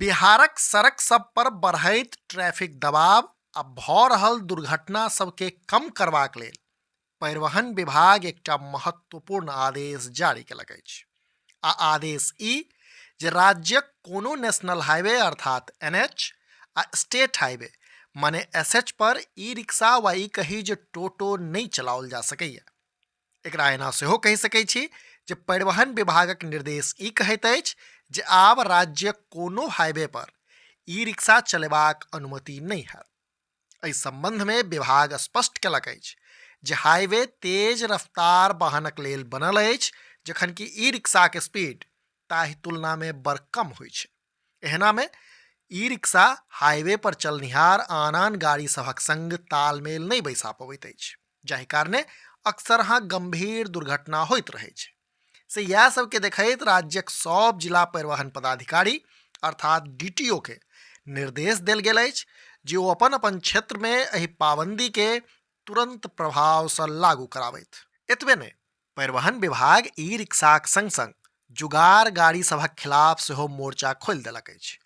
बिहारक सड़क सब पर बढ़ैत ट्रैफिक दबाव आ भऽ रहल दुर्घटना सबके कम करबाक लेल परिवहन विभाग एकटा महत्वपूर्ण आदेश जारी केलक अछि। आ आदेश ई जे राज्यक कोनो नेशनल हाईवे अर्थात एनएच आ स्टेट हाईवे माने एसएच पर ई रिक्शा वा ई कही जे टोटो नहि चलाओल जा सकैए। एकरा एना सेहो कहि सकै छी जे परिवहन विभागक निर्देश ई कहैत अछि जे आब राज्यक कोनो हाईवे पर ई रिक्शा चलेबाक अनुमति नहि हैत। एहि संबंध में विभाग स्पष्ट केलक अछि जे हाईवे तेज रफ्तार वाहनक लेल बनल अछि, जखन कि ई रिक्शाक स्पीड ताहि तुलना में बड़ कम होइ छै। एहना में ई रिक्शा हाईवे पर चलनिहार आन आन गाड़ी सभक संग तालमेल नहि बैसा पबैत अछि, जाहि कारणे अक्सरहाँ गंभीर दुर्घटना होइत रहै छै। से इएह सबके देखैत राज्यक सब जिला परिवहन पदाधिकारी अर्थात डीटीओ के निर्देश देल गेल अछि जे ओ अपन अपन क्षेत्र में एहि पाबंदी के तुरंत प्रभाव से लागू कराबैत। एतबे नहि, परिवहन विभाग ई रिक्शाक संग संग जुगाड़ गाड़ी सभक खिलाफ सेहो मोर्चा खोलि देलक अछि।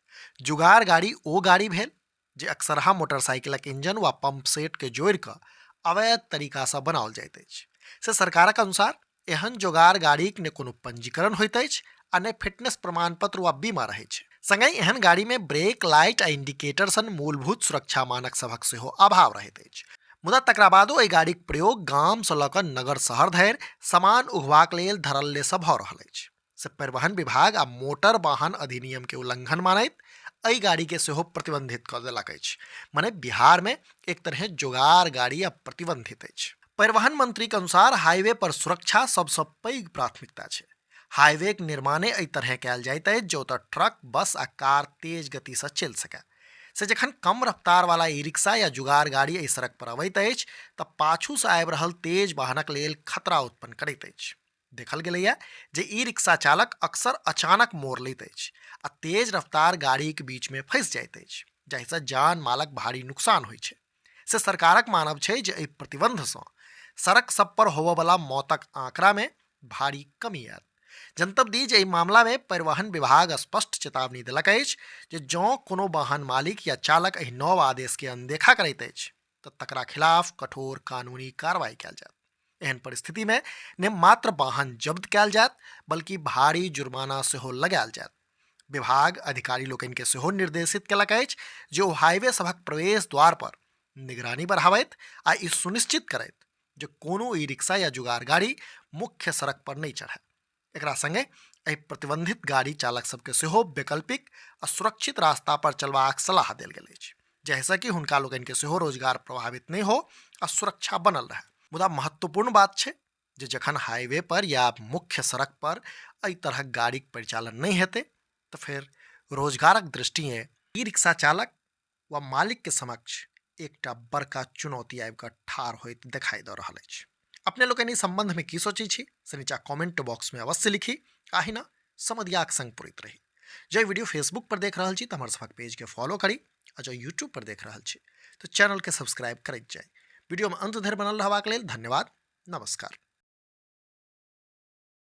जुगाड़ गाड़ी ओ गाड़ी भेल जे अक्सरहा मोटरसाइकिलक इंजन वा पंप सेट के जोड़ि कऽ अवैध तरीका सँ बनाओल जाइत अछि। से सरकारक अनुसार एहन जोगाड़ गाड़ीक ने कोनो पंजीकरण होइत अछि आ ने फिटनेस प्रमाण पत्र वा बीमा रहैत छै। संगहि एहन गाड़ी में ब्रेक लाइट आ इंडिकेटर सन मूलभूत सुरक्षा मानक सभक सेहो अभाव रहैत अछि। मुदा तकरा बादो एहि गाड़ीक प्रयोग गाम सँ लऽ कऽ नगर शहर धरि सामान उघबाक लेल धड़ल्ले सँ भऽ रहल अछि। से परिवहन विभाग आ मोटर वाहन अधिनियम के उल्लंघन मानैत एहि गाड़ी के सेहो प्रतिबंधित कऽ देलक अछि। माने बिहार में एक तरहे जोगार गाड़ी अब प्रतिबंधित अछि। परिवहन मंत्री के अनुसार हाईवे पर सुरक्षा सबसँ पैघ प्राथमिकता छै। हाईवे के निर्माणे एहि तरहे कयल जाइत अछि जे ओतऽ ट्रक, बस आ कार तेज गति सँ चलि सकय। से जखन कम रफ्तार वाला ई रिक्शा या जुगाड़ गाड़ी एहि सड़क पर अबैत अछि तऽ पाछू सँ आबि रहल तेज वाहनक लेल खतरा उत्पन्न करैत अछि। देखल गेलैए जे ई रिक्शा चालक अक्सर अचानक मोड़ लैत अछि आ तेज रफ्तार गाड़ीक बीच में फंसि जाइत अछि, जाहिसँ जान मालक भारी नुकसान होइ छै। से सरकारक मानब छै जे एहि प्रतिबंध सँ सड़क सब पर होबयवला मौतक आंकड़ा में भारी कमी आयत। जनतब दी जे एहि मामला में परिवहन विभाग स्पष्ट चेतावनी देलक अछि जे जँ कोनो वाहन मालिक या चालक एहि नव आदेश के अनदेखा करैत अछि तऽ तकरा खिलाफ कठोर कानूनी कार्रवाई कयल जायत। एहन परिस्थिति में ने मात्र वाहन जब्त कयल जायत बल्कि भारी जुर्माना सेहो लगायल जायत। विभाग अधिकारी लोकनि के सेहो निर्देशित केलक अछि जे ओ हाईवे सभक प्रवेश द्वार पर निगरानी बढ़ाबैत आ ई सुनिश्चित करैत जे कोनो ई रिक्शा या जुगाड़ गाड़ी मुख्य सड़क पर नहि चढ़य। एकरा संगे एहि प्रतिबंधित गाड़ी चालक सबके सेहो वैकल्पिक आ सुरक्षित रास्ता पर चलबाक सलाह देल गेल अछि, जाहिसँ कि हुनका लोकनि के सेहो रोजगार प्रभावित नहि हो आ सुरक्षा बनल रहय। मुदा महत्वपूर्ण बात छै जे जखन हाईवे पर या मुख्य सड़क पर एहि तरहक गाड़ीक परिचालन नहि हेतै तऽ फेर रोजगारक दृष्टिएँ ई रिक्शा चालक वा मालिक के समक्ष एकटा बड़का चुनौती आबि कऽ ठाढ़ होइत देखाई दऽ रहल अछि। अपने लोकनि एहि संबंध में की सोचै छी से नीचा कमेंट बॉक्स में अवश्य लिखी। आहिना समदियाक संग पुरैत रही। जँ वीडियो फेसबुक पर देख रहल छी तऽ हमर सभक पेज के फॉलो करी आ जँ यूट्यूब पर देख रहल छी तऽ चैनल के सब्सक्राइब करैत जाई। वीडियो में अंत धरि बनल रहबाक लेल धन्यवाद। नमस्कार।